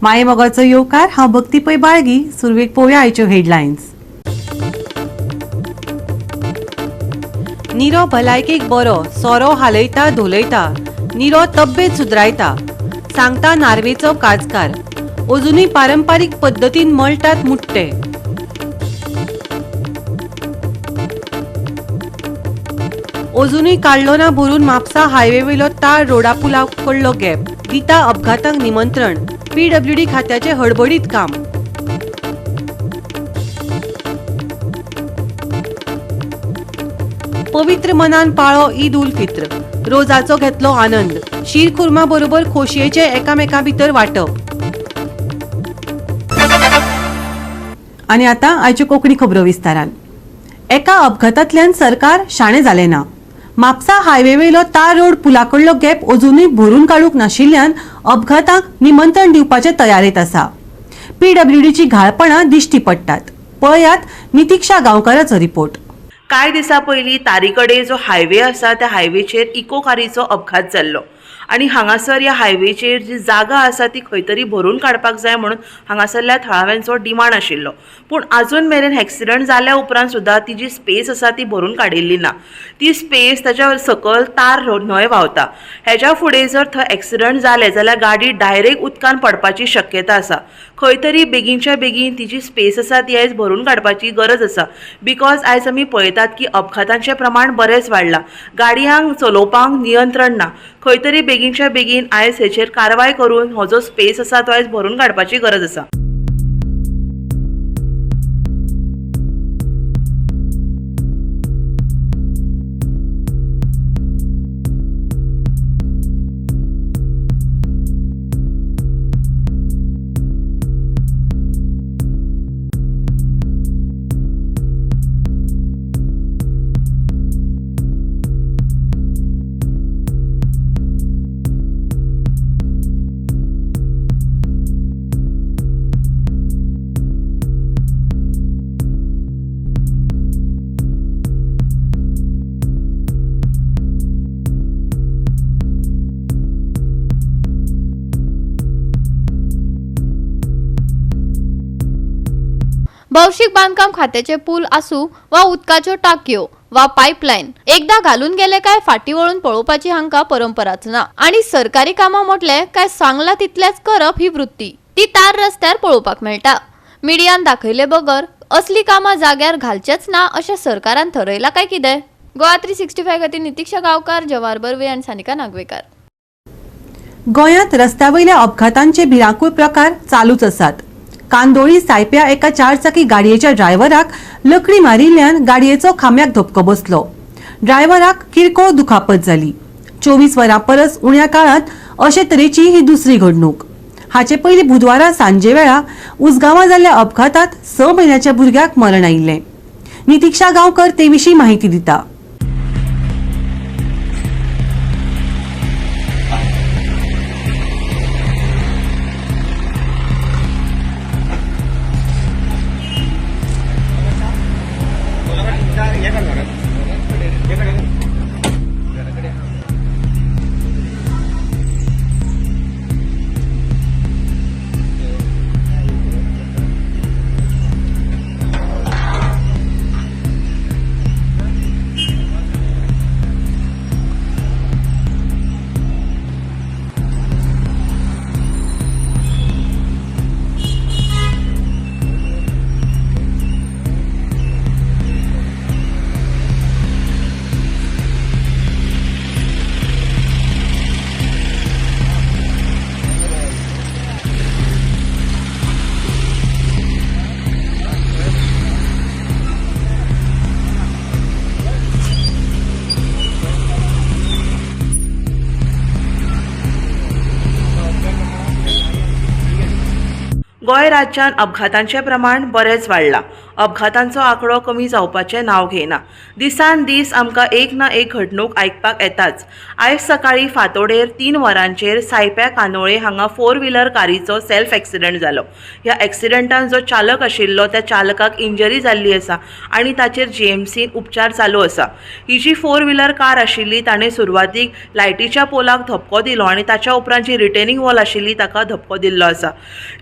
माये मोगाचो येवकार. हांव भक्ती पै बाळगी. सुरवेक पळोवया आयच्यो हेडलायन्स. निरो भलायकेक बरो, सोरो हालयता धोलयता, निरो तब्येत सुदरायता, सांगता नार्वेचो काजकार. अजुनूय पारंपारीक पद्दतीन मळटात मुट्टे. अजुनूय काडलो ना भरून म्हापसा हायवे वयलो तार रोडा पुला कडलो गॅप, दिता अपघातांक निमंत्रण. पीडब्ल्यूडी खात्याचे हडबडीत काम. पवित्र मनान पाळो ईद उल फित्र, रोजाचो घेतलो आनंद. शीरखुर्मा बरोबर खोशयेचे एकामेका भितर वांटप. आनी आतां आयच्यो कोंकणी खबरो विस्तारान. एका अपघातांतल्यान सरकार शाणें जालें ना. म्हापसा हायवे वयलो तार रोड पुला कडलो गॅप अजुनूय भरून काडूंक नाशिल्ल्यान अपघातांक निमंत्रण दिवपाचे तयारेंत आसा. पीडब्ल्यूडीची घाळपणां दिश्टी पडटात. पळयात नितिक्षा गांवकाराचो रिपोर्ट. कांय दिसां पयलीं तारी कडेन जो हायवे आसा त्या हायवेचेर इको कारीचो अपघात जाल्लो आनी हांगासर ह्या हायवेचेर जी जागा आसा ती खंय तरी भरून काडपाक जाय म्हणून हांगासरल्या थळाव्यांचो डिमांड आशिल्लो. पूण आजून मेरेन एक्सिडंट जाल्या उपरांत सुद्दां ती जी स्पेस आसा ती भरून काडिल्ली ना. ती स्पेस ताच्या सकयल तार न्हंय व्हांवता. हेज्या फुडें जर थंय एक्सिडंट जाले जाल्यार गाडी डायरेक्ट उदकान पडपाची शक्यता आसा. खंय तरी बेगीनच्या बेगीन ती जी स्पेस आसा ती आयज भरून काडपाची गरज आसा. Because आयज आमी पळयतात की अपघातांचें प्रमाण बरेंच वाडलां. गाडयांक चलोवपाक नियंत्रण ना. खंय तरी बेगीनच्या बेगीन आयज हेचेर कारवाय करून हो जो स्पेस आसा तो आयज भरून काडपाची गरज आसा. भौशीक बांदकाम खात्याचे पूल आसूं वा उदकाच्यो टाकयो वा पायपलायन एकदा घालून गेले काय फाटी वळून पळोवपाची हांकां परंपराच ना. आनी सरकारी कामां म्हटले काय सांगला तितलेंच करप ही वृत्ती ती तार रस्त्यार पळोवपाक मेळटा. मिडियान दाखयले बगर असली कामां जाग्यार घालचेच ना अशें सरकारान थरयलां काय कितें? गोवा 365 खातीर नितिक्षा गांवकार, जवाहर बर्वे आनी सानिका नागवेकार. गोंयांत रस्त्या वयल्या अपघातांचे भिरांकूळ प्रकार चालूच आसात. कांदोळी सायप्या एका चारचाकी गाडयेच्या ड्रायव्हराक लकडी मारिल्ल्यान गाडयेचो खांब्याक धपको बसलो. ड्रायव्हराक किरकोळ दुखापत जाली. 24 वरां परस उण्या काळांत अशे तरेची ही दुसरी घडणूक. हाचे पयलीं बुधवारा सांजे वेळा उसगांवां जाल्ल्या अपघातांत 6 म्हयन्याच्या भुरग्याक मरण आयिल्लें. नितिक्षा गांवकर ते विशीं माहिती दिता. गोंय राज्यांत अपघातांचें प्रमाण बरेंच वाडलां. अपघातांचो आंकडो कमी जावपाचें नांव घेयना. दिसान दीस आमकां एक ना एक घडणूक आयकपाक येताच. आयज सकाळीं फांतोडेर 3 वरांचेर सायप्या कांदोळे हांगा 4 व्हिलर कारीचो सेल्फ एक्सिडंट जालो. ह्या एक्सिडंटान जो चालक आशिल्लो त्या चालकाक इंजरी जाल्ली आसा आनी ताचेर जीएमसीन उपचार चालू आसा. ही जी 4 व्हिलर कार आशिल्ली ताणें सुरवातीक लायटीच्या पोलाक धपको दिलो आनी ताच्या उपरांत जी रिटेनिंग वॉल आशिल्ली ताका धपको दिल्लो आसा.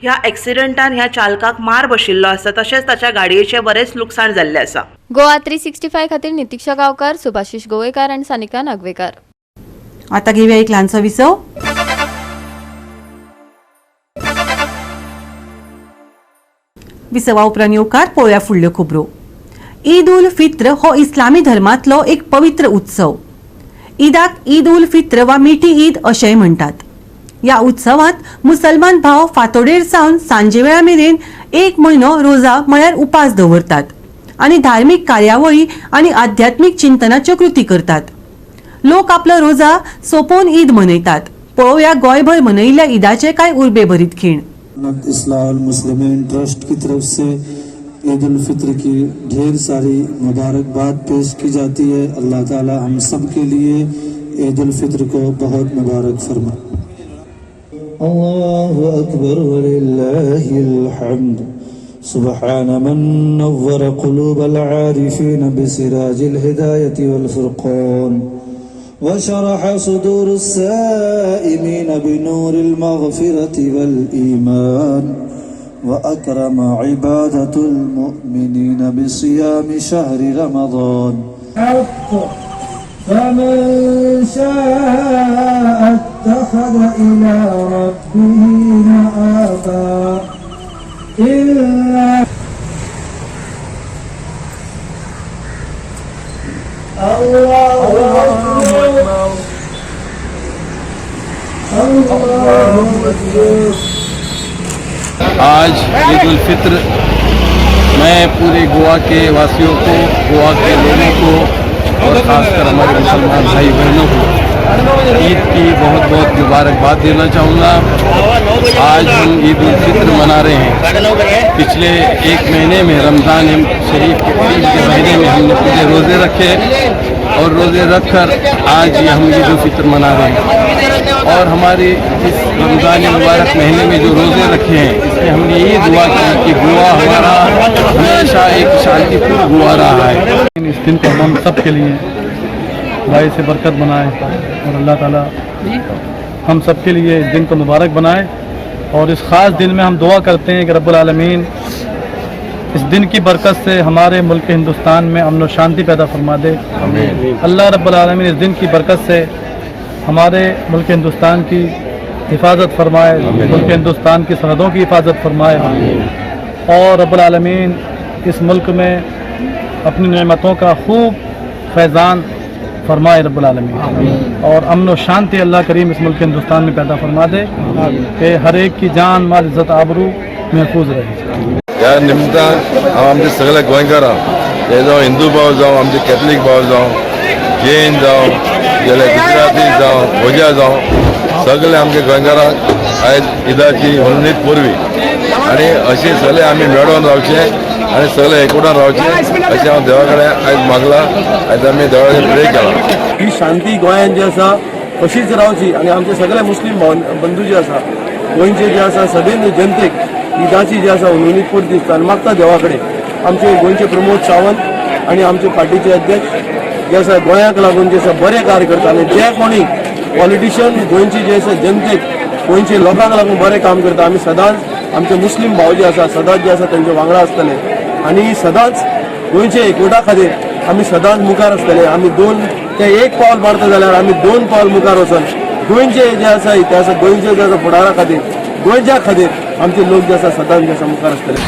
ह्या एक्सिडंटान ह्या चालकाक मार बशिल्लो आसा तशेंच ताच्या गाडयेचें बरेंच लुकसाण जाल्लें आसा. गोवा 365 खातीर नितिक्षा गांवकार, सुभाषिश गोवेकार आनी सानिका नागवेकार. आता घेऊया एक ल्हानसो विसव. विसवा उपरांत येवकार पळोवया फुडल्यो खबरो. ईद उल फित्र हो इस्लामी धर्मांतलो एक पवित्र उत्सव. ईदाक ईद उल फित्र वा मिठी ईद अशेंय म्हणटात. ह्या उत्सवांत मुसलमान भाव फांतोडेर सावन सांजे वेळा मेरेन एक म्हयनो रोजा म्हळ्यार उपास दवरतात आनी धार्मीक कार्यावळी आनी आध्यात्मीक चिंतनाच्यो कृती करतात. लोक आपलो रोजा सोंपोवन ईद मनयतात. पळोवया गोंयभर मनयिल्ल्या ईदाचे कांय उर्बे भरीत खीण. इस्लाहुल मुस्लिमीन ट्रस्ट की तरफ से ईद उल फित्र की ढेर सारी मुबारकबाद पेश की जाती है. अल्लाह ताला हम सब के लिए ईद उल फित्र को बहुत मुबारक फरमा. अल्लाहु अकबर वलिल्लाहिल हम्द. सुब्हान मन नव्वर कुलूबल आरिफीन बिसिराजिल हिदायति वल फुरकान वशरह सुदूर السائمين بنور المغفرة والإيمان وأكرم عبادة المؤمنين بصيام شهر رمضان. فمن شاء اتخذ إلى ربه مآبا. إلا الله أكبر الله أكبر. आज ईद उल फित्र, मैं पूरे गोवा के वासियों को, गोवा के लोगों को और ख़ासकर हमारे मुसलमान भाई बहनों को ईद की बहुत बहुत मुबारकबाद देना चाहूँगा. आज हम ईद उल फित्र मना रहे हैं. पिछले एक महीने में, रमज़ान शरीफ के करीब के महीने में हमने पूरे रोज़े रखे और रोज़े रख कर आज ये हम ईद उल फित्र मना रहे हैं. और हमारे इस रमज़ान मुबारक महीने में जो रोज़े रखे हैं, इसमें हमने ये दुआ की कि गोवा हमारा हमेशा एक शांतिपूर्ण गोवा रहा है. इस दिन को हम सब के लिए बाइस बरकत बनाए और अल्लाह ताला हम सब के लिए इस दिन को मुबारक बनाए. और इस ख़ास दिन में हम दुआ करते हैं कि रब्बुल आलमीन इस दिन की बरकत से हमारे मुल्क हिंदुस्तान में अमन व शांति पैदा फरमा दे. अल्लाह रब्बुल आलमीन इस दिन की बरकत से हमारे मुल्क हिंदुस्तान की हिफाजत फरमाए, मुल्क हिंदुस्तान की सरहदों की हिफाजत फरमाए और रब्बुल आलमीन इस मुल्क में अपनी नेमतों का खूब फैज़ान फरमाए रब्बुल आलमीन. और अमन व शांति अल्लाह करीम इस मुल्क हिंदुस्तान में पैदा फरमा दे कि हर एक की जान, माल, इज़्ज़त, आबरू महफूज रहे. ह्या निमतान हांव आमचे सगळे गोंयकारांक, ते जावं हिंदू भाव जावं, आमचे कॅथलीक भाव जावं, जैन जावं, जाल्यार गुजराती जावं, भोजा जावं, सगळे आमच्या गोंयकारांक आयज ईदाची हुननीत परबीं. आनी अशें सगळे आमी मेळोन रावचे आनी सगळे एकवटान रावचे अशें हांव देवा कडेन आयज मागलां. आयज आमी देवा कडेन प्रे केला. ही शांती गोंयांत जी आसा अशीच रावची आनी आमचे सगळे मुस्लीम बंधू जे आसा, गोंयचे जे आसा, सगळे जनतेक ईदाची जी आसा हुनहुनीत परबीं दिसता. आनी मागता देवा कडेन, आमचे गोंयचे प्रमोद सावंत आनी आमचे पार्टीचे अध्यक्ष जे आसा, गोंयाक लागून जे आसा बरें कार्य करता. आनी जे कोणी पॉलिटिशियन गोंयचे जे आसा जनतेक, गोंयचे लोकांक लागून बरें काम करता, आमी सदांच आमचे मुस्लीम भाव जे आसा सदांच जे आसा तेंच्या वांगडा आसतले आनी सदांच गोंयचे एकवटा खातीर आमी सदांच मुखार आसतले. आमी दोन ते एक पावल मारता जाल्यार आमी दोन पावल मुखार वचून गोंयचे जे आसा इतिहास, गोंयचे जे आसा फुडारा खातीर, गोंयच्या खातीर आमचे लोक जे आसा सदांच जे आसा मुखार आसतले.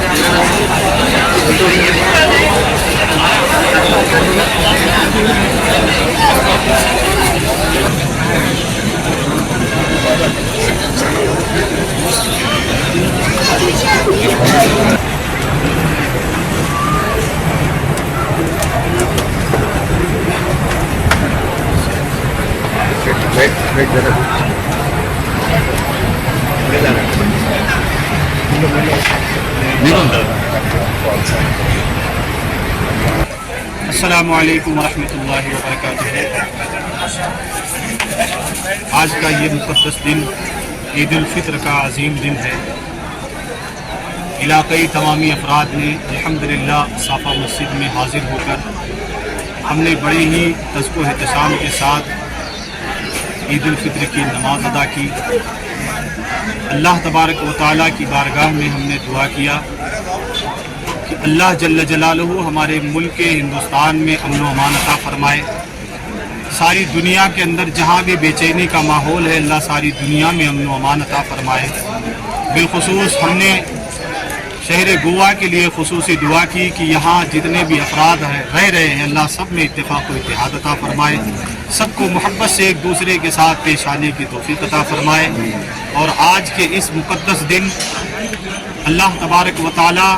अस्सलामु अलैकुम वरहमतुल्लाहि वबरकातुहू। आज का ये मुक़द्दस दिन ईद उल फ़ित्र का अजीम दिन है। इलाकई तमामी अफराद ने अल्हम्दुलिल्लाह साफ़ा मस्जिद में हाजिर होकर हमने बड़े ही तज़्को एहतशाम के साथ ईद उल फ़ित्र की नमाज अदा की। अल्लाह तबारक व तआला की बारगाह में हमने दुआ किया कि अल्लाह जल्ल जलालहू हमारे मुल्क के हिंदुस्तान में अमन व अमान अता फ़रमाए। सारी दुनिया के अंदर जहाँ भी बेचैनी का माहौल है, अल्लाह सारी दुनिया में अमन व अमान अता फ़रमाए। बिलखसूस हमने शहर गोवा के लिए खसूसी दुआ की कि यहाँ जितने भी अफराद हैं, रह रहे हैं, अल्लाह सब में इत्तेफाक व इत्तेहाद अता फ़रमाए, सबको मोहब्बत से एक दूसरे के साथ पेश आने की तौफीक अता फ़रमाए। और आज के इस मुक़द्दस दिन अल्लाह तबारक व तआला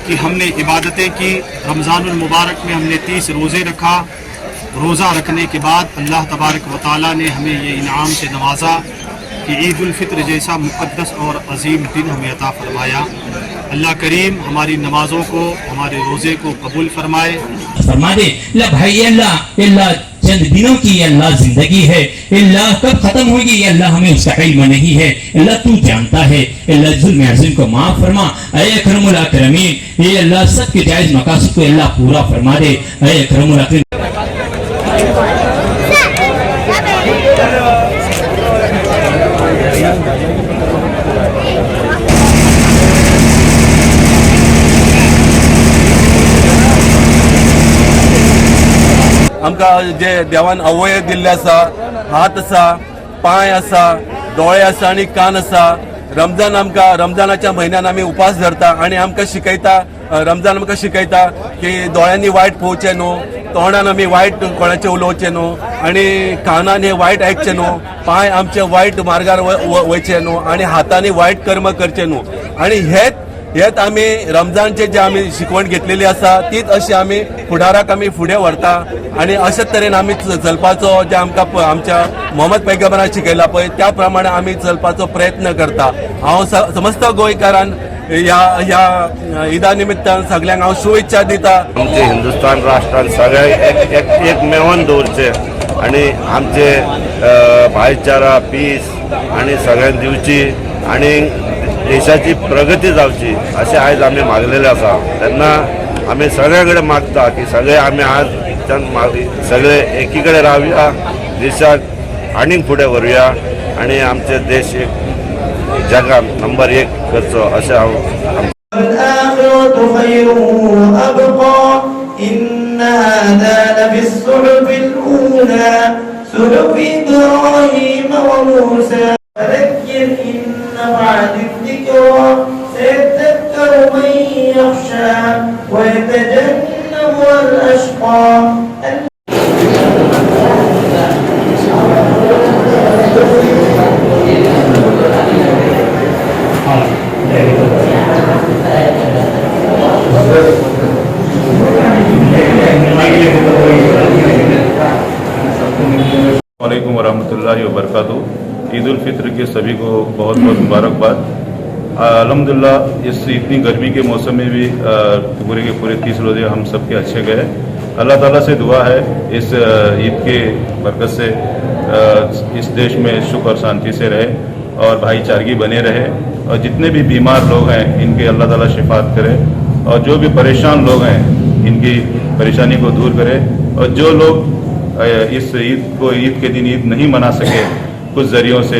की हमने इबादतें की। रमज़ानुल मुबारक में हमने 30 रोज़े रखा। रोज़ा रखने के बाद अल्लाह तबारक व तआला ने हमें ये इनाम से नवाजा कि ईद उल फ़ित्र जैसा मुक़द्दस और अजीम दिन हमें अता फ़रमाया। अल्लाह करीम हमारी नमाज़ों को, हमारे रोज़े को कबूल फरमाए। फरमा दे अल्लाह भाई, अल्लाह अल्लाह, चंद दिनों की अल्लाह जिंदगी है, अल्लाह कब खत्म होगी अल्लाह हमें उसका इल्म नहीं है, अल्लाह तू जानता है। अल्लाह जुल्म अज़ीम को माफ फरमा। अय अकरमुल अकरमीन, ये अल्लाह सबके जायज मकासद को अल्लाह पूरा फरमा दे। अय अकरमुल अकरमीन। आमकां जे देवान अवयव दिल्ले आसा, हात आसा, पांय आसा, दोळे आसा आनी कान आसा। रमजान आमकां रमजानाच्या म्हयन्यान आमी उपास धरता आनी आमकां शिकयता, रमजान आमकां शिकयता की दोळ्यांनी वायट पळोवचें न्हू, तोंडान आमी वायट कोणाचें उलोवचें न्हू आनी कानान हे वायट आयकचें न्हू, पांय आमचे वायट मार्गार वयचे न्हू आनी हातांनी वायट कर्म करचें न्हू। आनी हेच हेच आमी रमजानचे जे आमी शिकवण घेतलेली आसा तीच अशी आमी फुडाराक आमी फुडें व्हरता आनी अशेच तरेन आमी चलपाचो जे आमकां आमच्या मोहम्मद पैगंबरान शिकयला पळय त्या प्रमाणे आमी चलपाचो प्रयत्न करता। हांव समस्त गोंयकारान ह्या ह्या ईदा निमित्तान सगल्यांक हांव शुभेच्छा दिता। आमचे हिंदुस्तान राष्ट्रान सगळे एक एक एकमेवान दवरचे आनी आमचे भाईचारा पीस आनी सगळ्यांक दिवची आनी देशाची प्रगती जावची अशें आयज आमी मागलेलें आसा। तेन्ना आमी सगळ्या कडेन मागता की सगळे आमी आज सगळे एकी कडेन रावया, देशाक आनीक फुडें व्हरुया आनी आमचे देश एक जगान नंबर एक करचो अशें हांव والآخرة خير وأبقى إن هذا لفي الصحف الأولى صحف إبراهيم وموسى فذكر إن نفعت الذكرى سيذكر من يخشى ويتجنبها الأشقى. वालेकुम वरहमतुल्लाहि वबरकातुहू। ईद उल फित्र के सभी को बहुत बहुत मुबारकबाद। अल्हम्दुलिल्लाह, इस इतनी गर्मी के मौसम में भी पूरे के पूरे 30 रोज़े हम सबके अच्छे गए। अल्लाह ताला से दुआ है इस ईद के बरकत से इस देश में सुख और शांति से रहे और भाईचारगी बने रहे और जितने भी बीमार लोग हैं इनके अल्लाह ताला शिफात करे और जो भी परेशान लोग हैं इनकी परेशानी को दूर करे और जो लोग इस ईद को ईद के दिन ईद नहीं मना सके, कुछ ज़रियों से,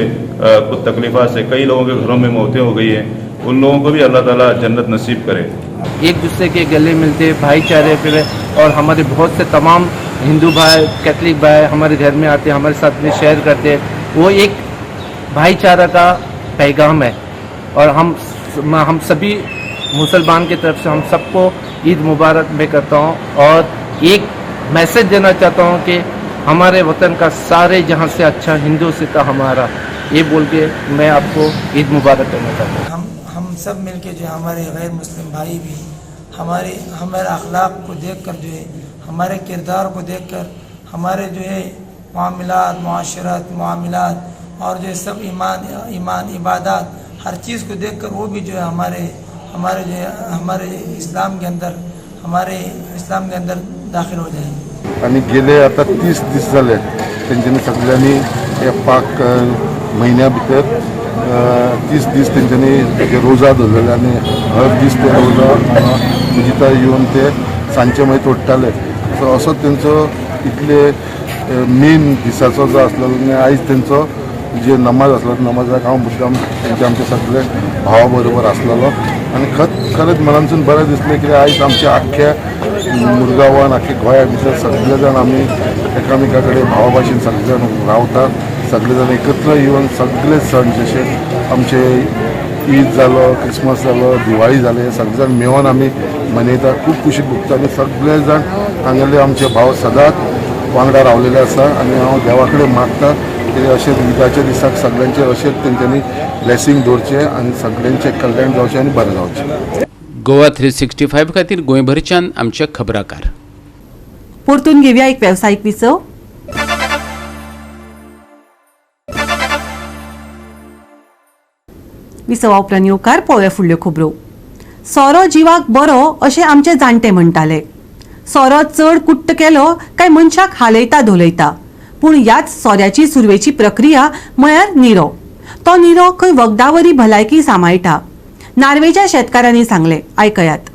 कुछ तकलीफ़ा से, कई लोगों के घरों में मौतें हो गई हैं, उन लोगों को भी अल्लाह ताला जन्नत नसीब करे। एक दूसरे के गले मिलते, भाईचारे पे, और हमारे बहुत से तमाम हिंदू भाई, कैथलिक भाई हमारे घर में आते हैं, हमारे साथ में शेयर करते हैं। वो एक भाईचारा का पैगाम है और हम सभी मुसलमान की तरफ से हम सबको ईद मुबारक मैं करता हूँ और एक मैसेज देना चाहता हूँ कि हमारे वतन का सारे जहाँ से अच्छा हिंदुस्तान हमारा, ये बोल के मैं आपको ईद मुबारक करना चाहता हूँ। हम सब मिलके जो हमारे गैर मुस्लिम भाई भी हमारे हमारे अखलाक को देखकर, जो है हमारे किरदार को देखकर, हमारे जो है मामलात, मुआशरत, मामलात और जो है सब ईमान ईमान इबादत हर चीज़ को देखकर वो भी जो है हमारे हमारे जो है हमारे इस्लाम के अंदर, हमारे इस्लाम के अंदर दाखिल हो जाएं। आनी गेले आतां 30 दीस जाले तेंच्यांनी सगळ्यांनी हे पाक म्हयन्या भितर 30 दीस तेंच्यांनी रोजा दवरलेले आनी हर दीस ते रोजा मजिता येवन ते सांजचे मागीर तोडटाले। सो असो तेंचो इतले मेन दिसाचो जो आसलो आनी आयज तेंचो जे नमाज आसलो नमाजाक हांव मुद्दाम तेंचे आमचे सगळे भावा बरोबर आसलेलो आनी खरेंच मनानसून बरें दिसलें की आयज आमच्या आख्ख्या मुरगांवान आख्या गोंया भितर सगळे जाण आमी एकामेका कडेन भावा भाशेन सगळे जाण रावतात, सगळे जाण एकत्र येवन सगळे सण जशे आमचे ईद जालो, क्रिसमस जालो, दिवाळी जाली, सगळे जाण मेळोन आमी मनयता, खूब खुशी भोगता आनी सगळे जाण हांगेले आमचे भाव सदांच वांगडा रावलेले आसा आनी हांव देवा कडेन मागता की अशें ईदाच्या दिसाक सगळ्यांचे अशेंच तेंच्यांनी ब्लेसींग दवरचें आनी सगळ्यांचें कल्याण जावचें आनी बरें जावचें। गोवा 365 खातीर गोंयभरच्यान आमचे खबराकार। परतून घेवया एक वेवसायीक विसव। विसवा उपरांत येवकार पळोवया फुडल्यो खबरो। सोरो जिवाक बरो अशें आमचे जाणटे म्हणटाले। सोरो चड कुट्ट केलो काय मनशाक हालयता धोलयता, पूण ह्याच सोऱ्याची सुरवेची प्रक्रिया म्हळ्यार निरो। तो निरो खंय वखदावरी भलायकी सांबाळटा, नार्वेच्या शेतकारांनी सांगले, आयकयात।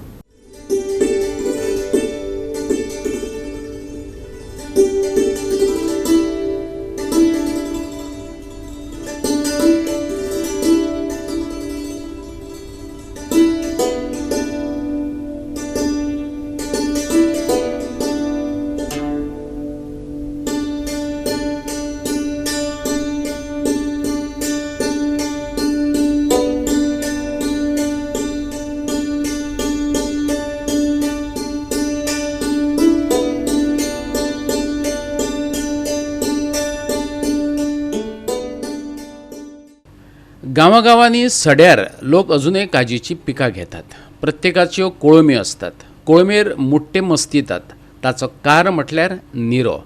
गांवागांवांनी सड्यार लोक अजूनय काजीची पिकां घेतात। प्रत्येकाच्यो कोळंब्यो आसतात, कोळंबेर मुट्टे मस्तितात। ताचो कार म्हटल्यार निरो।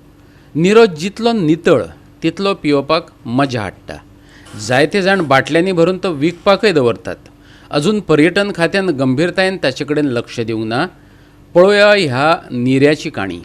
निरो जितलो नितळ तितलो पिवपाक मजा हाडटा। जायते जाण बाटल्यांनी भरून तो विकपाकय दवरतात। अजून पर्यटन खात्यान गंभीरतायेन ताचे कडेन लक्ष दिवंक ना। पळोवया ह्या निऱ्याची काणी।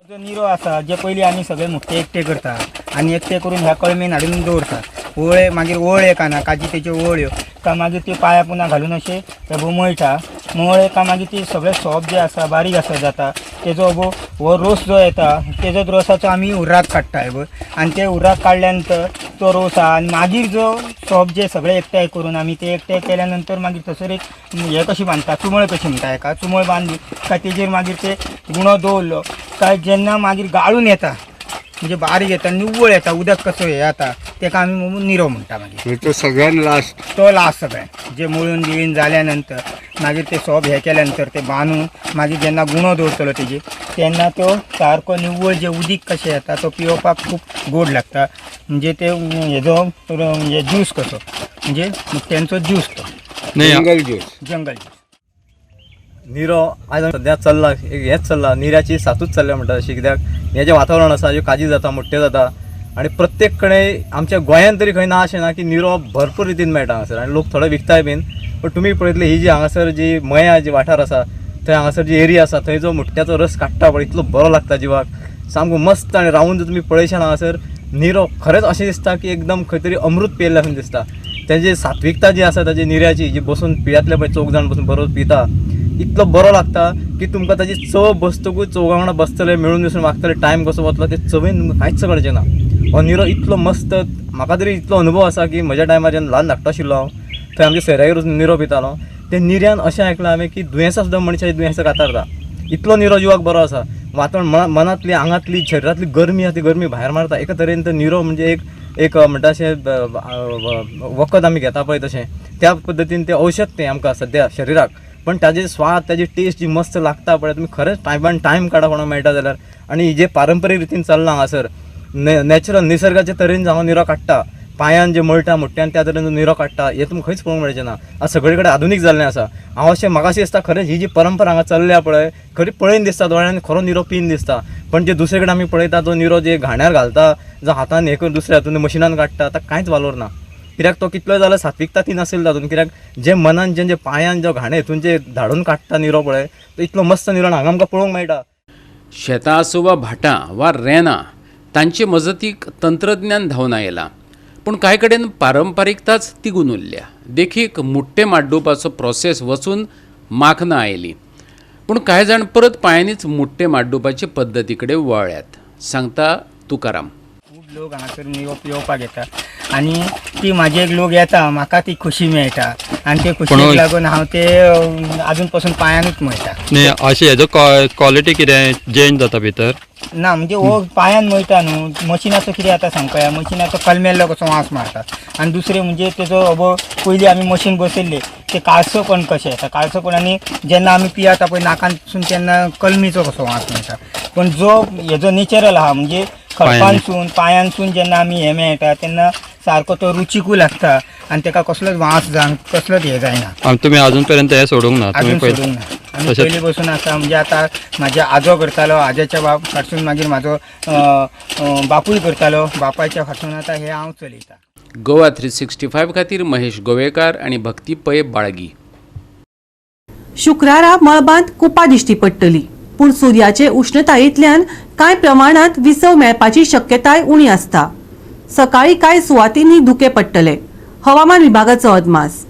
जो निरो आसा जे पयलीं आमी सगळे मुट्टे एकटे करता आनी एकटे करून ह्या कळमेन हाडून दवरता। ओळे मागीर ओळे काना काजी तेच्यो ओळ्यो का मागीर त्यो पांया पुना घालून अशें अबो मळटा। मळ्ळे का मागीर ती सगळे सोप जे आसा बारीक आसा जाता तेजो अबो हो रोस जो येता तेजो रोसाचो आमी उर्राक काडटा हें आनी ते उर्राक काडल्या नंतर तो रोस आहा आनी मागीर जो सोप जे सगळे एकठांय करून आमी ते एकठांय केल्या नंतर मागीर थंयसर एक हें कशी बांदता चुमळ कशी म्हणटा हेका चुमळ बांदली काय तेजेर मागीर ते गुणो दवरलो काय जेन्ना मागीर गाळून येता म्हणजे बारीक येता निव्वळ येता उदक कसो हें जाता तेका आमी निरो म्हणटा। मागीर तो सगळ्यान लास्ट तो लास्ट सगळ्यान जे मळून बिळून जाल्या नंतर मागीर ते सोप हें केल्या नंतर ते बांदून मागीर जेन्ना गुणो दवरतलो तेजेर तेन्ना तो सारको निव्वळ जे उदीक कशें येता तो पिवपाक खूब गोड लागता। म्हणजे ते हेजो म्हणजे ज्यूस कसो म्हणजे तेंचो ज्यूस तो जंगल ज्यूस जंगल ज्यूस। निरो आयज सद्या चल्ला हेंच चल्ला निऱ्याची सातूच चल्ल्या म्हणटा अशी, कित्याक हें जें वातावरण आसा ज्यो काजी जाता मोट्टे जाता आनी प्रत्येक कडेन आमच्या गोंयांत तरी खंय ना अशें ना की निरो भरपूर रितीन मेळटा हांगासर आनी लोक थोडे विकताय बीन। पण तुमी पळयतले ही जी हांगासर जी मया जी वाठार आसा थंय हांगासर जी एरिया आसा थंय जो मुट्ट्याचो रस काडटा पळय इतलो बरो लागता जिवाक सामको मस्त। आनी रावून जर तुमी पळयशात हांगासर निरो खरेंच अशें दिसता की एकदम खंय तरी अमृत पियेल्लें अशें दिसता। तेजी सात्विकता जी आसा ताजी निऱ्याची जी बसून पियातले पळय चौग जाण बसून बरो पिता इतलो बरो लागता की तुमकां ताजी चव बसतकूच चौगां वांगडा बसतले मेळून मिसळून वागतले टायम कसो वतलो ते चवयन तुमकां कांयच कळचें ना। हो निरो इतलो मस्त म्हाका तरी इतलो अनुभव आसा की म्हज्या टायमार जेन्ना ल्हान धाकटो आशिल्लो हांव थंय आमच्या सोयऱ्यागेर वचून निरो पितालो ते निऱ्यान अशें आयकलां हांवें की दुयेंसां सुद्दां मनशाची दुयेंसां कातारता इतलो निरो जिवाक बरो आसा। वातावरण मनांतली आंगांतली शरिरांतली गरमी आसा ती गरमी भायर मारता एका तरेन। तो निरो म्हणजे एक एक म्हणटा अशें वखद आमी घेता पळय तशें त्या पद्दतीन तें औशध तें आमकां सद्या शरिराक। पण ताजे स्वाद ताजी टेस्ट जी मस्त लागता पळय तुमी खरेंच टायमान टायम काडा कोणाक मेळटा जाल्यार। आनी जे पारंपरीक रितीन चल्लां हांगासर नॅचरल निसर्गाचे तरेन हांगा निरो काडटा पांयान जे मळटा मुट्ट्यान त्या तरेन निरो काडटा हें तुमकां खंयच पळोवंक मेळचें ना। आतां सगळे कडेन आधुनीक जाल्लें आसा। हांव अशें म्हाका अशें दिसता खरेंच ही जी परंपरा हांगा चल्ल्या पळय खरी पळयन दिसता दोळ्यान खरो निरो पीन दिसता। पण जे दुसरे कडेन आमी पळयता तो निरो जे घाण्यार घालता जो हातान हें करून दुसऱ्या हातून मशिनान काडटा ताका कांयच वालोर ना। कित्याक तो कितलोय जाल्यार सात्विकता ती नासली तातूंत, कित्याक जे मनान जे पांयान जो घाणे हितून जे धाडून काडटा निरो पळय तो इतलो मस्त निरो हांगा आमकां पळोवंक मेळटा. शेतां आसूं वा भाटां वा रेनां तांचे मजतीक तंत्रज्ञान धांवन आयलां, पूण कांय कडेन पारंपारिकताच तिगून उरल्या. देखीक मुट्टे माड्डुवपाचो प्रोसेस वचून माखनां आयलीं, पूण कांय जाण परत पांयांनीच मुट्टे माड्डुवपाचे पद्दती कडेन वळ्ळ्यात, सांगता तुकाराम. खूब लोक हांगासर येवपाक येता आनी ती म्हाजे एक लोक येता, म्हाका ती खुशी मेळटा आनी ते खुशयेक लागून हांव ते आजून पसून पांयानूच मळटा. न्ही अशें हेजो क्वॉलिटी कितें चेंज जाता भितर ना, म्हणजे हो पांयान मळटा न्हू, मशिनाचो कितें जाता सांगपया, मशिनाचो कलमेल्लो कसो वास मारता. आनी दुसरें म्हणजे तेजो अबो पयलीं आमी मशीन बसयल्लें ते काळसोपण कशें येता, काळसोपण आनी जेन्ना आमी पियाता पळय नाकांतसून तेन्ना कलमीचो कसो वास मेळटा. पूण जो हेजो नेचरल आहा म्हणजे खडपांसून पांयांसून जेन्ना आमी हें मेळटा तेन्ना सारको तो रुचिकूय लागता आनी तेका कसलोच वास जावन कसलोच हें जायना. तुमी अजून पर्यंत हें सोडूंक ना? अजून सोडूंक ना, आमी पयलीं बसून आसा. म्हणजे आतां म्हाजे आजो करतालो, आज्याच्या बाप कडसून मागीर म्हाजो बापूय करतालो, बापायच्या कडसून आतां हें हांव चलयता. गोवा 365 खातीर महेश गोवेकार आनी भक्ती पै बाळगी. शुक्रारा मळबांत कुपां दिश्टी पडटली, पूण सुर्याचे उष्णतायेंतल्यान कांय प्रमाणांत विसव मेळपाची शक्यताय उणी आसता. सकाळी कांय सुवातींनी धुके पडटले, हवामान विभागाचो अदमास.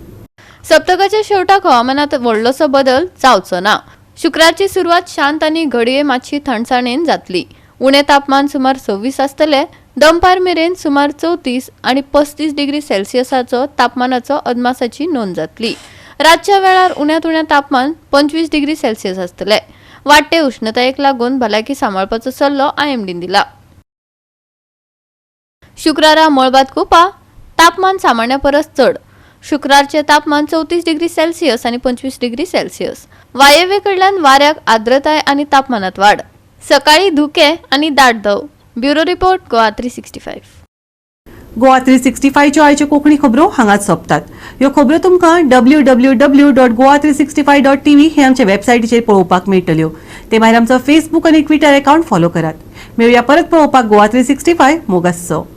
सप्तकाच्या शेवटाक हवामानात व्हडलोसो बदल जावचो ना. शुक्रारची सुरवात शांत आनी घडये मातशी थंडसाणेन जातली. उणें तापमान सुमार 26 आसतले. दनपार मेरेन सुमार 34 आनी 35 डिग्री सेल्सियसाचो तापमानाचो अदमासाची नोंद जातली. रातच्या वेळार उण्यांत उणें तापमान 25 डिग्री सेल्सियस आसतले. वाडटे उष्णतायेक लागून भलायकी सांबाळपाचो सल्लो आयएमडीन दिला. शुक्रारा मळबात कुपा, तापमान सामान्य परस चड. शुक्रारचे तापमान 34 डिग्री सेल्सियस आनी 25 डिग्री सेल्सियस. वायव्ये कडल्यान वाऱ्याक आर्द्रताय आनी तापमानात वाड. सकाळी धुके आनी दाट धव. Bureau report, Goa 365. Goa 365च्यो आयच्यो कोंकणी खबरो हांगाच सोंपतात. ह्यो खबरो तुमकां www.goa365.tv हे आमच्या वेबसायटीचेर पळोवपाक मेळटल्यो. ते भायर आमचो फेसबूक आनी ट्विटर अकाउंट फॉलो करात. मेळुया परत पळोवपाक गोवा 365 मोगासो.